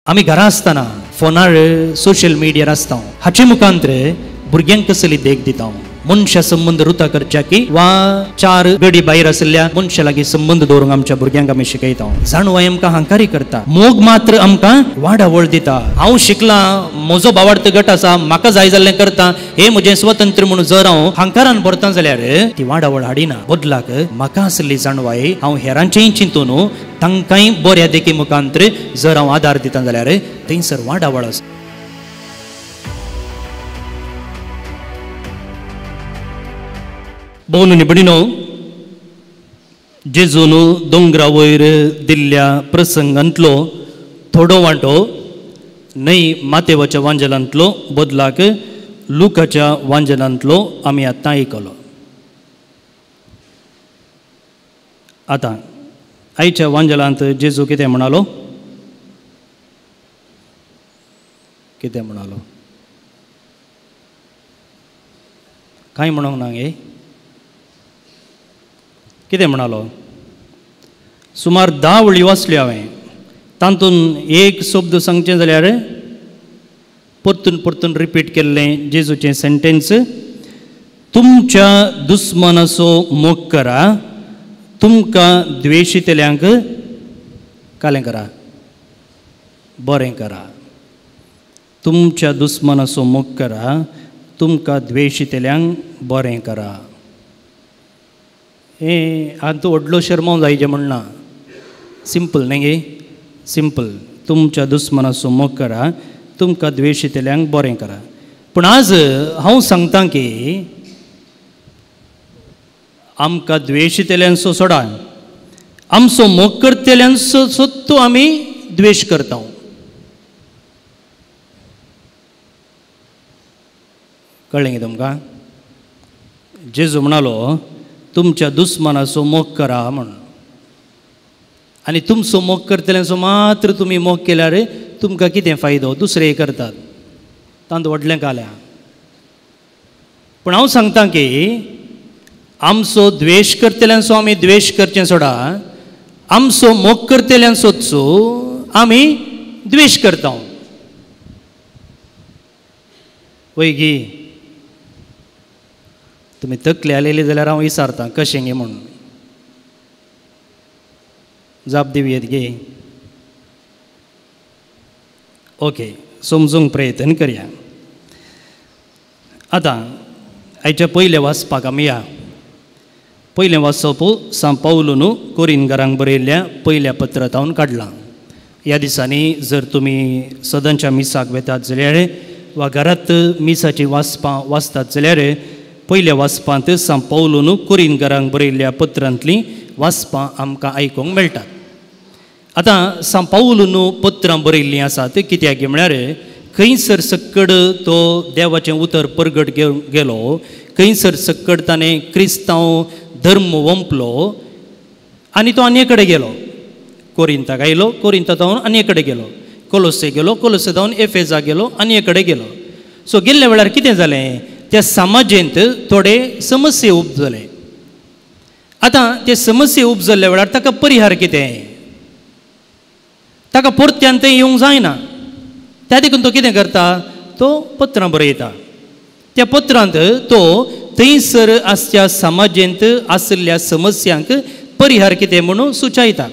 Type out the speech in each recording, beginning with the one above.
आमी घरा आसतना फोनार सोशल मिडियार आसता, हाचे मुखांतर भुरग्यांक कसली देख दिता? मनशा संबंद रुता करच्या की वा चार गडी भायर आशिल्ल्या मनशा लागीं संबंद दवरूंक आमच्या भुरग्यांक आमी शिकयता. जाणवाय आमकां हांकारी करता, मोग मात्र आमकां वाडावळ दिता. हांव शिकलां, म्हजो बावार्थ गट आसा, म्हाका जाय जाल्लें करता, हें म्हजें स्वतंत्र म्हणून जर हांव हांकारान भरता जाल्यार ती वाडावळ हाडिना. बदलाक म्हाका आशिल्ली जाणवाय हांव हेरांचेय चिंतून तांकांय बऱ्या देखी मुखांतर जर हांव आदार दिता जाल्यार थंयसर वाडावळ आसा. भोवन निबडिनो जेजून दोंगरा वयर दिल्ल्या प्रसंगांतलो थोडो वांटो न्हय मातेवाच्या वांजलांतलो बदलाक लुकाच्या वांजलांतलो आमी आतां आयकलो. आतां आयच्या वांजलांत जेजू कितें म्हणालो? कितें म्हणालो? कांय म्हणूंक ना गे? कितें म्हणालो? सुमार 10 वळी वाचल्यो हांवें, तातूंत एक शब्द सांगचें जाल्यार परतून परतून रिपीट केल्लें जेजूचें सेंटेन्स, तुमच्या दुस्मनाचो मोग करा, तुमकां द्वेशितल्यांक कालें करा, बरें करा. तुमच्या दुस्मनाचो मोग करा, तुमकां द्वेशितल्यांक बरें करा. हें आतां व्हडलो शर्माव जायचें म्हणना, सिंपल न्ही गे? सिंपल. तुमच्या दुस्मनाचो मोग करा, तुमकां द्वेशितल्यांक बरें करा. पूण आज हांव सांगता की आमकां द्वेशितल्यांचो सोडा, आमचो मोग करतल्यांचो सत्तो आमी द्वेश करता. कळ्ळें गे तुमकां? जेजू म्हणालो तुमच्या दुस्मनाचो मोग करा म्हण, आनी तुमचो मोग करतल्यांचो मात्र तुमी मोग केल्यार तुमकां कितें फायदो? दुसरे करतात, तांत व्हडलें काल्या. पूण हांव सांगता की आमचो द्वेश करतल्यांचो आमी द्वेश करचें सोडा, आमचो मोग करतल्यांचोच आमी द्वेश करता. वय गी? तुमी तकली आलेली जाल्यार हांव विचारता कशें गे म्हूण, जाप दिवयेत गे? ओके, समजूंक प्रयत्न करया. आतां आयच्या पयलें वाचपाक आमी या. पयलें वाचप सांत पावलून कोरिनकारांक बरयल्ल्या पयल्या पत्रांत काडलां. ह्या दिसांनी जर तुमी सदांच्या मिसाक वेतात जाल्यार वा घरांत मिसाची वाचपां वाचतात जाल्यार पयल्या वाचपांत सांत पावलून कोरिनकारांक बरयल्ल्या पत्रांतलीं वाचपां आमकां आयकूंक मेळटात. आतां सांत पावलून पत्रां बरयल्लीं आसात कित्याक म्हळ्यार खंयसर सक्कड तो देवाचें उतर परगट गेलो, खंयसर सक्कड ताणें क्रिस्तांव धर्म वंपलो आनी तो आनी कडेन गेलो. कोरिंताक आयलो, कोरिंता जावन आनी कडेन गेलो, कोलोसे गेलो, कोलोसे जावन एफेजा गेलो, आनी कडेन गेलो. सो गेल्ल्या वेळार कितें जालें, त्या समाजेंत थोडे समस्ये उपजले. आतां ते समस्ये उपजल्ल्या वेळार ताका परिहार कितें? ताका परत्यान थंय येवंक जायना. त्या देखून तो कितें करता, तो पत्रां बरयता. त्या पत्रांत तो थंयसर आसच्या समाजेंत आशिल्ल्या समस्यांक परिहार कितें म्हणून सुचयता.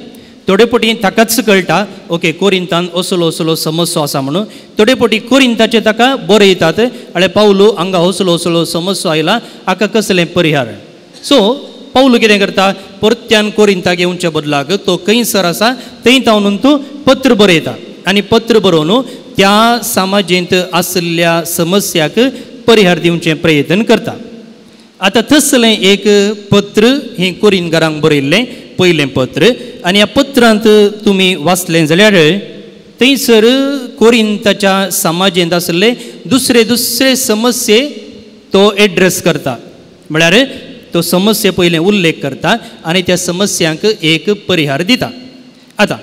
थोडे पटी ताकाच कळटा, ओके कोरिंतान असलो असलो समस्या आसा म्हणून. थोडे पटी कोरिंताचे ताका बरयतात, अळे पावलू हांगा असलो असलो समस्या आयला, हाका कसलें परिहार? सो पावलू कितें करता, परत्यान कोरिंताक येवच्या बदलाक तो खंयसर आसा थंय तावन तो पत्र बरयता आनी पत्र बरोवन त्या समाजेंत आशिल्ल्या समस्याक परिहार दिवचें प्रयत्न करता. आतां तसलें एक पत्र हें कोरिनकारांक बरयल्लें पयलें पत्र, आनी ह्या पत्रांत तुमी वाचलें जाल्यार थंयसर कोरिंताच्या समाजेंत आशिल्ले दुसरे दुसरे समस्ये तो एड्रेस करता. म्हळ्यार तो समस्ये पयलें उल्लेख करता आनी त्या समस्यांक एक परिहार दिता. आतां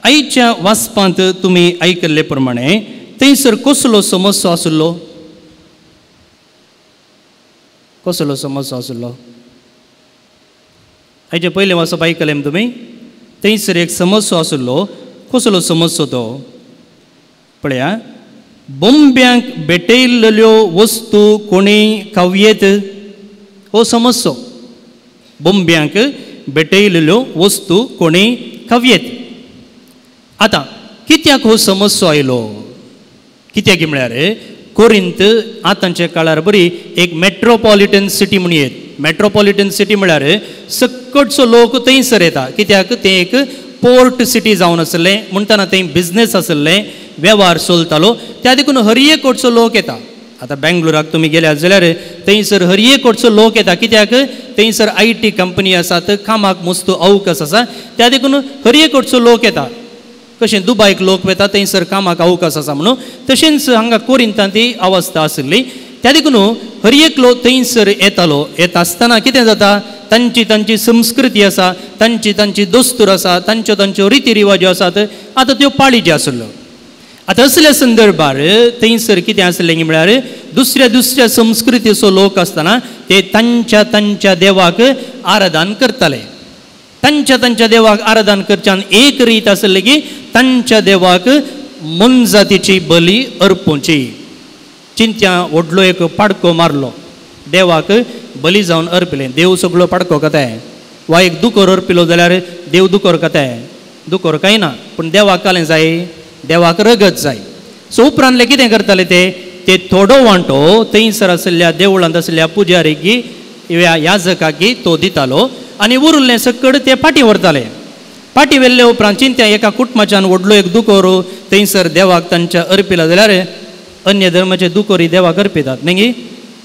आयच्या वाचपांत तुमी आयकल्ले प्रमाणे थंयसर कसलो समस्या आशिल्लो? कसलो समस्या आशिल्लो? आयचें पयलें वाचप आयकलें तुमी? थंयसर एक समस्या आशिल्लो. कसलो समस्या तो? पळया, बोंब्यांक भेटयल्ल्यो वस्तू कोणी खावयेत, हो समस्यो. बोंब्यांक भेटयल्ल्यो वस्तू कोणी खावयेत. आतां कित्याक हो समस्यो आयलो? कित्याक म्हळ्यार कोरिंत आतांच्या काळार बरी एक मेट्रोपॉलिटन सिटी म्हण येत. मेट्रोपॉलिटन सिटी म्हळ्यार सकटचो लोक थंयसर येता. कित्याक तें एक पोर्ट सिटी जावन आसलें, म्हणटना थंय बिजनेस आसलें, वेव्हार चलतालो, त्या देखून हर एक कडचो लोक येता. आतां बेंगलोराक तुमी गेल्यात जाल्यार थंयसर हर एक कडचो लोक येता. कित्याक थंयसर I T company आसात, कामाक मस्त अवकाश आसा, त्या देखून हर एक कडचो लोक येता. कशें दुबायक लोक वता थंयसर कामाक अवकाश आसा म्हणून, तशेंच हांगा कोरिंतांत ती अवस्था आशिल्ली. त्या देखून हर एकलो थंयसर येतालो. येता आसतना कितें जाता, तांची तांची संस्कृती आसा, तांची तांची दस्तूर आसा, तांच्यो तांच्यो रिती रिवाज्यो आसात, आतां त्यो पाळीज्यो आसल्यो. आतां असल्या संदर्भार थंयसर कितें आसलें म्हळ्यार दुसऱ्या दुसऱ्या संस्कृतीचो लोक आसतना ते तांच्या तांच्या देवाक आराधन करताले. तांच्या तांच्या देवाक आराधन करच्यान एक रीत आसली की तांच्या देवाक मोनजातीची बली अर्पूची. चिंत्या व्हडलो एक पाडको मारलो, देवाक बली जावन अर्पिलें. देव सगळो पाडको खाताय, वा एक दुकोर अर्पिलो जाल्यार देव दुकोर खाताय, दुकोर कांय ना, पूण देवाक कालें जाय, देवाक रगत जाय. सो उपरांतले कितें करताले ते, ते थोडो वांटो थंयसर आशिल्ल्या देवळांत आशिल्ल्या पुजारीक ह्या याजकाक तो दितालो आनी उरिल्लें सकड ते फाटीं व्हरताले. फाटीं व्हेल्ले उपरांत चिंत्या एका कुटुंबाच्यान व्हडलो एक दुकोर थंयसर देवाक तांच्या अर्पिला जाल्यार अन्य धर्माचे दुकोरी देवाक अर्पितात न्ही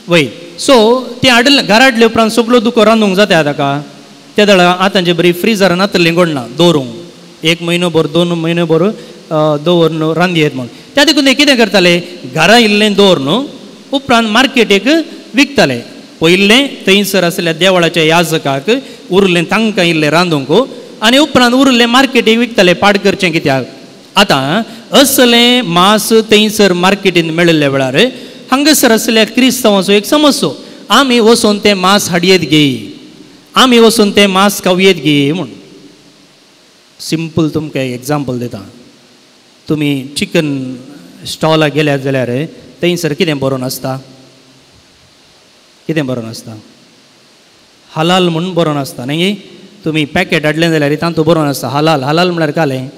वय. सो ते हाडले घरा हाडले उपरांत सगळो दुकोर रांदूंक जाता ताका. त्या वेळार आतांचे बरी फ्रिजरान नातलें गोडना दवरूंक, एक म्हयनो भर 2 म्हयनो भर दवरून रांदयेत म्हूण. त्या देखून ते कितें करताले, घरा इल्लें दवर न्हू उपरांत मार्केटीक विकताले. पयलें थंयसर आशिल्ल्या देवळाच्या याजकाक उरलें तांकां इल्लें रांदूंक आनी उपरांत उरलें मार्केटीक विकताले. पाड करचें कित्याक? आतां असलें मांस थंयसर मार्केटीन मेळिल्ल्या वेळार हांगासर आशिल्ल्या क्रिस्तांवाचो एक समस्यो, आमी वचून तें मांस हाडयेत गे, आमी वचून तें मांस खावयेत गे म्हूण. सिंपल तुमकां एक एग्जाम्पल दिता. तुमी चिकन स्टॉलाक गेल्यात जाल्यार थंयसर कितें बरोवन आसता, कितें बरोवन आसता, हलाल म्हूण बरोवन आसता न्ही. तुमी पॅकेट हाडलें जाल्यार तातूंत बरोवन आसता हलाल. हलाल म्हळ्यार कालें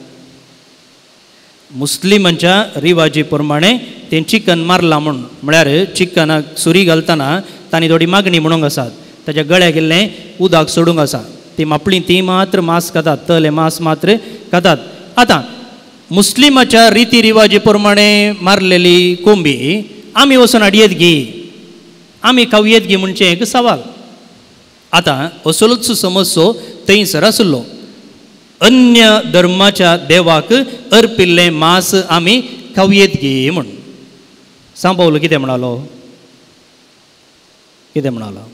मुस्लिमांच्या रिवाजी प्रमाणे तें चिकन मारलां म्हूण. म्हळ्यार चिकनाक सुरी घालतना तांणी थोडी मागणी म्हणूंक आसात, ताच्या गळ्याक इल्लें उदक सोडूंक आसा, ती मापली ती मात्र मांस खातात, तले मांस मात्र खातात. आतां मुस्लिमाच्या रिती रिवाजी प्रमाणे मारलेली कोंबी आमी वचून हाडयेत गी, आमी खावयेत गी म्हणचें एक सवाल. आतां असलोच समस्यो थंयसर आसलो. अन्य धर्माच्या देवाक अर्पिल्लें मांस आमी खावयेत गी म्हूण. सांव पावलो कितें म्हणालो, कितें म्हणालो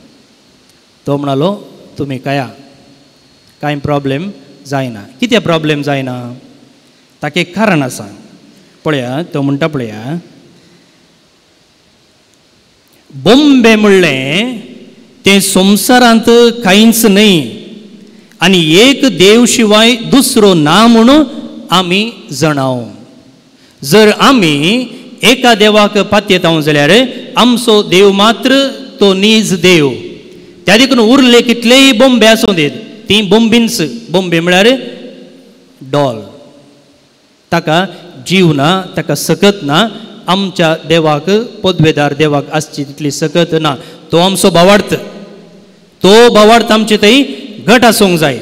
तो, म्हणालो तुमी खाया, कांय प्रॉब्लेम जायना. कितें प्रॉब्लेम जायना? ताका एक कारण आसा. पळया तो म्हणटा, पळया, बोंबे म्हणलें तें संवसारांत कांयच न्हय आनी एक देव शिवाय दुसरो ना म्हणून आमी जाणाव. जर आमी एका देवाक पातयेता जाल्यार आमचो देव मात्र तो नीज देव. त्या देखून उरले कितलेय बोंबे आसूं दीत, ती बोंबींच. बोंबे म्हळ्यार डॉल, ताका जीव ना, ताका सकत ना. आमच्या देवाक, पदवेदार देवाक आसची तितली सकत ना. तो आमचो भावार्थ, तो भावार्थ आमचे थंय घट आसूंक जाय.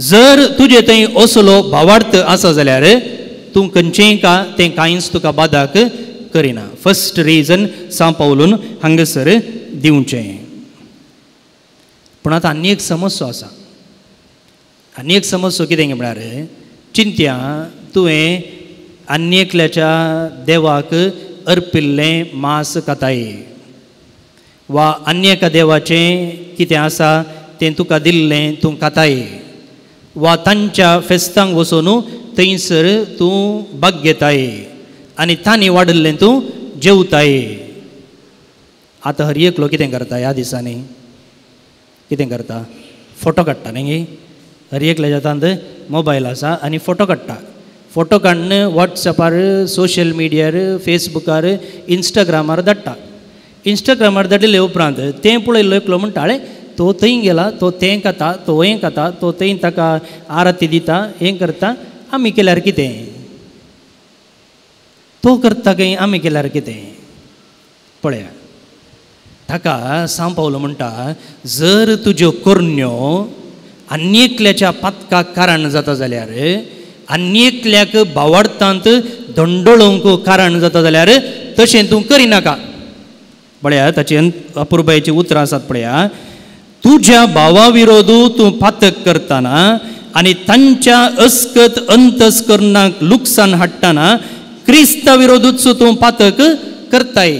जर तुजे थंय असलो भावार्थ आसा जाल्यार तूं खंयचेंय का तें कांयच तुका बादाक करिना. फर्स्ट रिजन सांव पावलून हांगासर दिवचें. पूण आतां आनी एक समस्या आसा. आनी एक समस्या कितें म्हळ्यार चिंत्या तुवें आनी एकल्याच्या देवाक अर्पिल्लें मांस खाताय वा आनी एका देवाचें कितें आसा तें तुका दिल्लें तूं खाताय वा तांच्या फेस्तांक वचून थंयसर तूं भाग घेताय आनी तांणी वाडिल्लें तूं जेवताय. आतां हर एकलो कितें करता ह्या दिसांनी, कितें करता, फोटो काडटा न्ही. हर एकल्याच्या हातांत मोबायल आसा आनी फोटो काडटा. फोटो काडून वॉट्सएपार, सोशल मिडियार, फेसबुकार, इंस्टाग्रामार धाडटा. इंस्टाग्रामार धाडिल्ले उपरांत तें पळयल्लो एकलो म्हणटा, तो थंय गेला, तो तें खाता, तो हें खाता, तो थंय ताका आरती दिता, हें करता, आमी केल्यार कितें? तो करता काय आमी केल्यार कितें? पळया, ताका सांव पावलो म्हणटा, जर तुज्यो करण्यो आनी एकल्याच्या पातकाक कारण जाता जाल्यार, आनी एकल्याक बावडतांत दंडोळोवंक कारण जाता जाल्यार तशें तूं करिनाका. पळया ताची अपुरबायेची उतरां आसात. पळया, तुज्या भावा विरोधू तूं पातक करतना आनी तांच्या अस्कत अंतस्करणाक लुकसाण हाडटना क्रिस्ता विरोधूच तूं पातक करताय.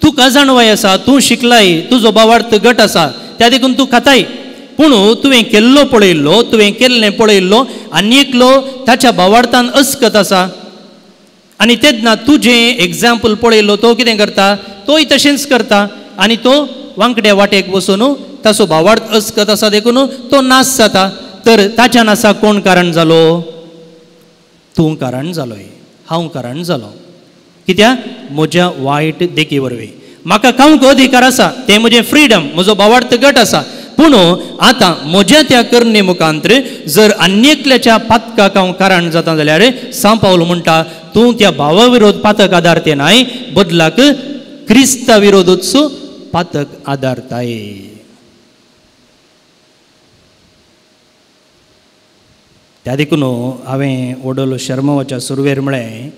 तुका जाणवाय आसा, तूं शिकलाय, तुजो भावार्थ गट आसा, त्या देखून तूं खाताय. पूण तुवें केल्लो पळयल्लो, तुवें केल्लें पळयल्लो आनी एकलो ताच्या भावार्थान अस्कत आसा आनी तेन्ना तुजें एग्जाम्पल पळयल्लो तो कितें करता, तोय तशेंच करता आनी तो वांकड्या वाटेक वचून ताचो भावार्थ अस्कत आसा देखून तो नाश जाता. तर ताच्या नासाक कोण कारण जालो? तूं कारण जालोय, हांव कारण जालो. कित्याक? म्हज्या वायट देखी वरवीं. म्हाका खावंक अधिकार आसा, तें म्हजें फ्रिडम, म्हजो भावार्थ गट आसा. पूण आतां म्हज्या त्या करणे मुखांतर जर आनी एकल्याच्या पातकाक हांव कारण जाता जाल्यार सांव पावलो म्हणटा, तूं त्या भावा विरोध पातक आदारते नाय, बदलाक क्रिस्ता विरोधूच पातक आदारताय. त्या देखून हांवें वडोल शर्माच्या सुरवेर म्हळें,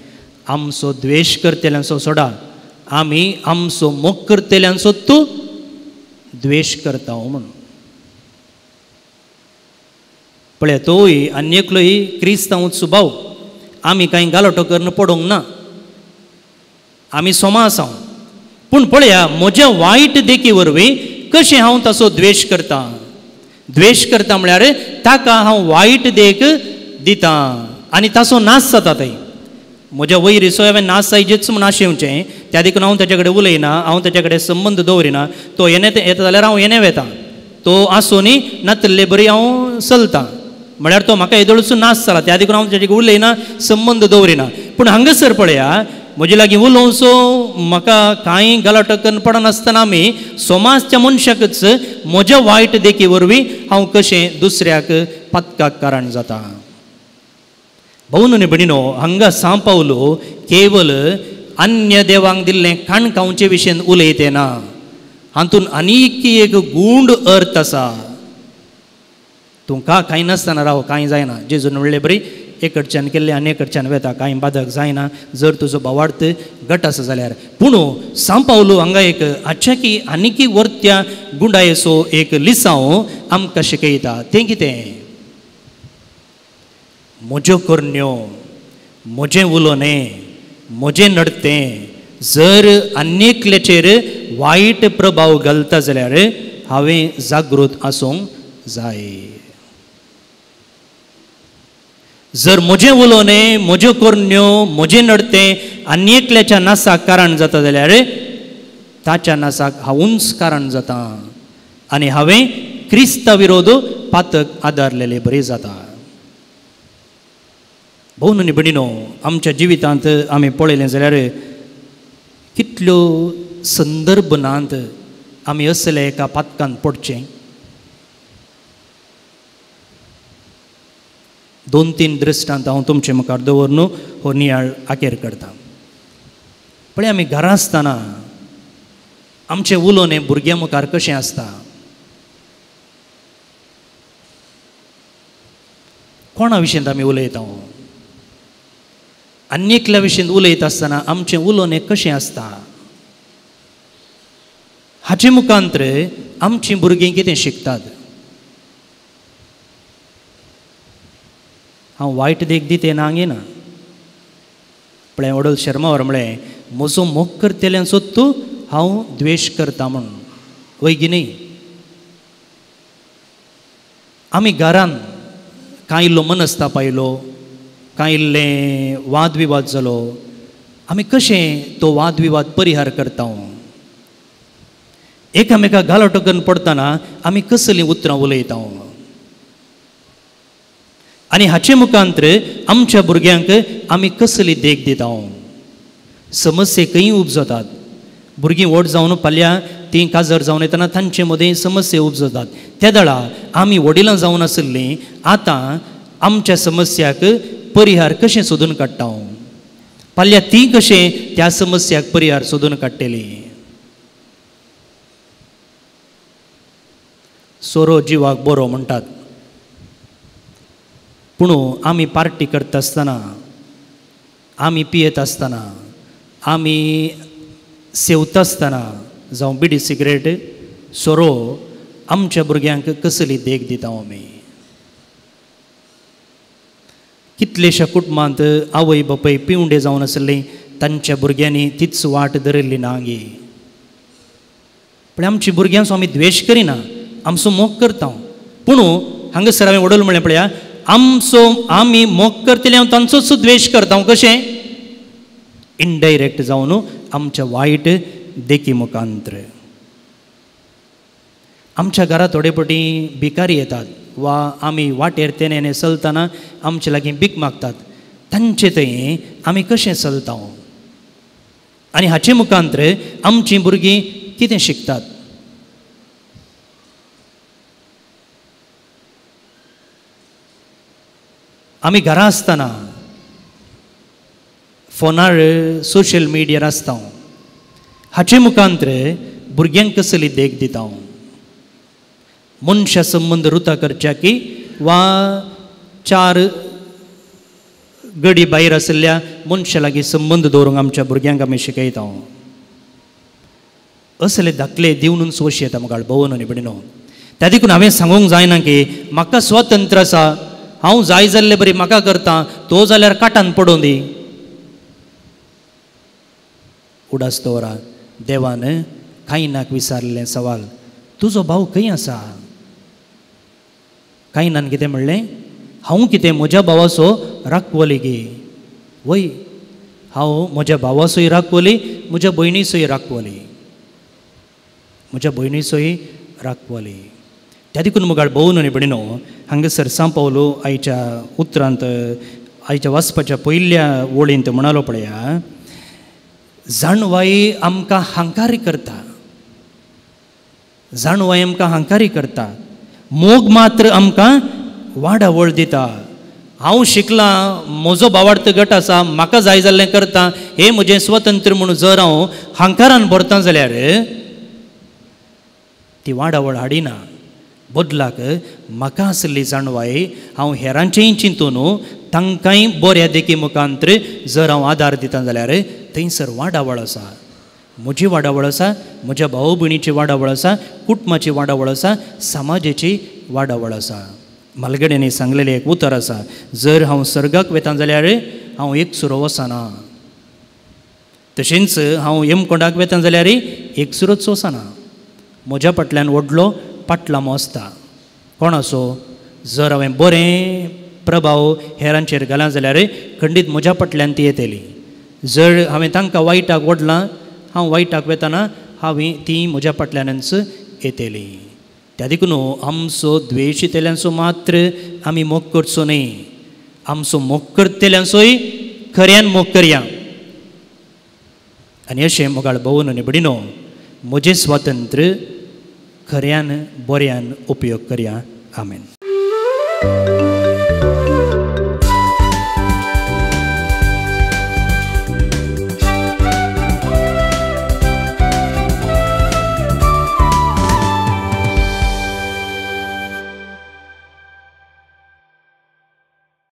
आमचो द्वेश करतल्यांचो सोडा, आमी आमचो मोग करतल्यांचो तूं द्वेश करता म्हणून. पळय, तोय आनी एकलोय क्रिस्तांवच भाव, आमी कांय गालोटो करून पडोवंक ना, आमी सोमा आसा. पूण पळया, म्हज्या वायट देखी वरवीं कशें हांव ताचो द्वेश करता. द्वेश करता म्हळ्यार ताका हांव वायट देख दिता आनी ताचो नाश जाता. थंय म्हज्या वयरीचो हांवें नाश जायचेच म्हूण आशेवचें, त्या देखून हांव ताच्या कडेन उलयना, हांव ताच्या कडेन संबंद दवरिना. तो येणे येता जाल्यार हांव येणे वेता, तो आसूनी नातल्ले बरी हांव चलता, म्हळ्यार तो म्हाका येदोळचो नाश जाला, त्या देखून हांव ताचे कडेन उलयना, संबंद दवरिना. पूण हांगासर पळया, म्हजे लागीं उलोवचो, म्हाका कांय गलाटो करून पडनासतना आमी समाजच्या मनशाकच म्हज्या वायट देखी वरवीं हांव कशें दुसऱ्याक पातकाक कारण जाता. भोवन आनी भयणीनो, हांगा सांव पावलो केवल अन्य देवांक दिल्लें काणकावचे विशयन उलयते ना, हातून आनीक एक गूढ अर्थ आसा. तुमकां कांय नासतना राव, कांय जायना. जेजून म्हणलें बरी, एकडच्यान केल्लें आनी एकडच्यान वेता, कांय बाधक जायना जर तुजो भावार्थ गट आसा जाल्यार. पूण सांव पावलो हांगा एक आचाकी आनीकी वर्त्या गुंडायेचो एक लिसांव आमकां शिकयता. तें कितें? म्हज्यो करण्यो, म्हजें उलोवणें, म्हजें नडतें जर आनी एकल्याचेर वायट प्रभाव घालता जाल्यार हांवें जागृत आसूंक जाय. जर म्हजें उलोवणें, म्हज्यो करण्यो, म्हजें नडतें आनी एकल्याच्या नासाक कारण जाता जाल्यार ताच्या नासाक हांवूच कारण जाता आनी हांवें क्रिस्ता विरोध पातक आदारलेले बरी जाता. भोवन आनी भयणीनो, आमच्या जिवितांत आमी पळयलें जाल्यार कितल्यो संदर्भनांत आमी असले एका पातकान पडचें. दोन तीन दृश्टांत हांव तुमचे मुखार दवरून हो नियाळ आखेर करता. पळय, आमी घरा आसतना आमचें उलोवणें भुरग्यां मुखार कशें आसता? कोणा विशयंत आमी उलयता? आनी एकल्या विशयंत उलयता आसतना आमचें उलोवणें कशें आसता? हाचे मुखांतर आमचीं भुरगीं कितें शिकतात? हांव वायट देख दिते ना ना. पळय, वडोल शर्मावर म्हळें, म्हजो मोग करतल्यांचो तूं हांव द्वेश करता म्हूण. वय न्ही? आमी घरान कांय इल्लो मनस्ताप आयलो, कांय इल्लें वादविवाद जालो, आमी कशें तो वादविवाद परिहार करता? एकामेका गालोटो करून पडटना आमी कसलीं उतरां उलयता? आनी हाचे मुखांतर आमच्या भुरग्यांक आमी कसली देख दिता. समस्ये खंय उपजतात, भुरगीं व्हड जावन फाल्यां तीं काजर जावन येतना तांचे मदीं समस्या उपजतात. त्या दळा आमी वडिलां जावन आशिल्लीं आतां आमच्या समस्याक परिहार कशें सोदून काडटा, फाल्यां तीं कशें त्या समस्याक परिहार सोदून काडटलीं. सोरो जिवाक बरो म्हणटात, पूण आमी पार्टी करता आसतना, आमी पियेत आसतना, आमी सेवता आसतना जावं बिडी सिगरेट सोरो आमच्या भुरग्यांक कसली देख दिता आमी. कितलेश्या कुटुंबांत आवय बापूय पिवंडे जावन आसली तांच्या भुरग्यांनी तीच वाट धरिल्ली ना गे. पूण आमची भुरग्यांचो आमी द्वेश करिना, आमचो मोग करता. पूण हांगासर हांवें वडोल म्हणलें पळया, आमचो आमी मोग करतले हांव तांचोच द्वेश करता. कशें? इनडायरेक्ट जावन आमच्या वायट देखी मुखांतर. आमच्या घरा थोडे पटी भिकारी येतात वा आमी वाटेर तेने चलतना आमचे लागीं भीक मागतात, तांचे थंय आमी कशें चलता आनी हाचे मुखांतर आमचीं भुरगीं कितें शिकतात. आमी घरा आसतना फोनार सोशल मिडियार आसता, हाचे मुखांतर भुरग्यांक कसली देख दिता. मनशा संबंद रुता करच्या की वा चार गडी भायर आशिल्ल्या मनशा लागीं संबंद दवरूंक आमच्या भुरग्यांक आमी शिकयता. असले दाखले दिवन सोशी येता म्हाका भोवन आनी भयणीनो. त्या देखून हांवें सांगूंक जायना की म्हाका स्वतंत्र आसा, हांव जाय जाल्ले बरी म्हाका करता, तो जाल्यार काटान पडूं दी. उडास दवरा, देवान कायनाक विचारलें सवाल, तुजो भाव खंय आसा? कायनान कितें म्हणलें, हांव कितें म्हज्या भावाचो राखवली गे? वय, हांव म्हज्या भावाचोय राखवली, म्हज्या भयणीचोय राखवली, म्हज्या भयणीचोय राखवली. त्या देखून मुखार भोवन आनी भयणीनो हांगासर सांव पावलो आयच्या उतरांत, आयच्या वाचपाच्या पयल्या ओळींत म्हणालो पळया, जाणवाय आमकां हांकारी करता, जाणवाय आमकां हांकारी करता, मोग मात्र आमकां वाडावळ दिता. हांव शिकलां, म्हजो भावार्थ गट आसा, म्हाका जाय जाल्लें करता, हें म्हजें स्वतंत्र म्हणून जर हांव हांकारान भरता जाल्यार ती वाडावळ हाडिना. बदलाक म्हाका आशिल्ली जाणवाय हांव हेरांचेंय चिंतून तांकांय बऱ्या देखी मुखांतर जर हांव आदार दिता जाल्यार थंयसर वाडावळ आसा. म्हजी वाडावळ आसा, म्हज्या भाव भयणीची वाडावळ आसा, कुटुंबाची वाडावळ आसा, समाजाची वाडावळ आसा. म्हालगड्यांनी सांगलेलें एक उतर आसा, जर हांव सर्गाक वेता जाल्यार हांव एकसुरो वचना, तशेंच हांव यमकोंडाक वेता जाल्यार एकसुरोच वचना. म्हज्या फाटल्यान व्हडलो पाटलामो आसता. कोण आसो जर हांवें बरें प्रभाव हेरांचेर घाला जाल्यार खंडीत म्हज्या फाटल्यान ती येतली. जर हांवें तांकां वायटाक ओडलां, हांव वायटाक वेतना हांवें ती म्हज्या फाटल्यानच येतली. त्या देखून आमचो द्वेश येतल्यांचो मात्र आमी मोग करचो न्हय, आमचो मोग करतल्यांचोय खऱ्यान मोग करया. आनी अशें मोगाळ भोवन आनी भयणीनो म्हजें स्वातंत्र्य खऱ्यान बऱ्यान उपयोग करया. आमेन.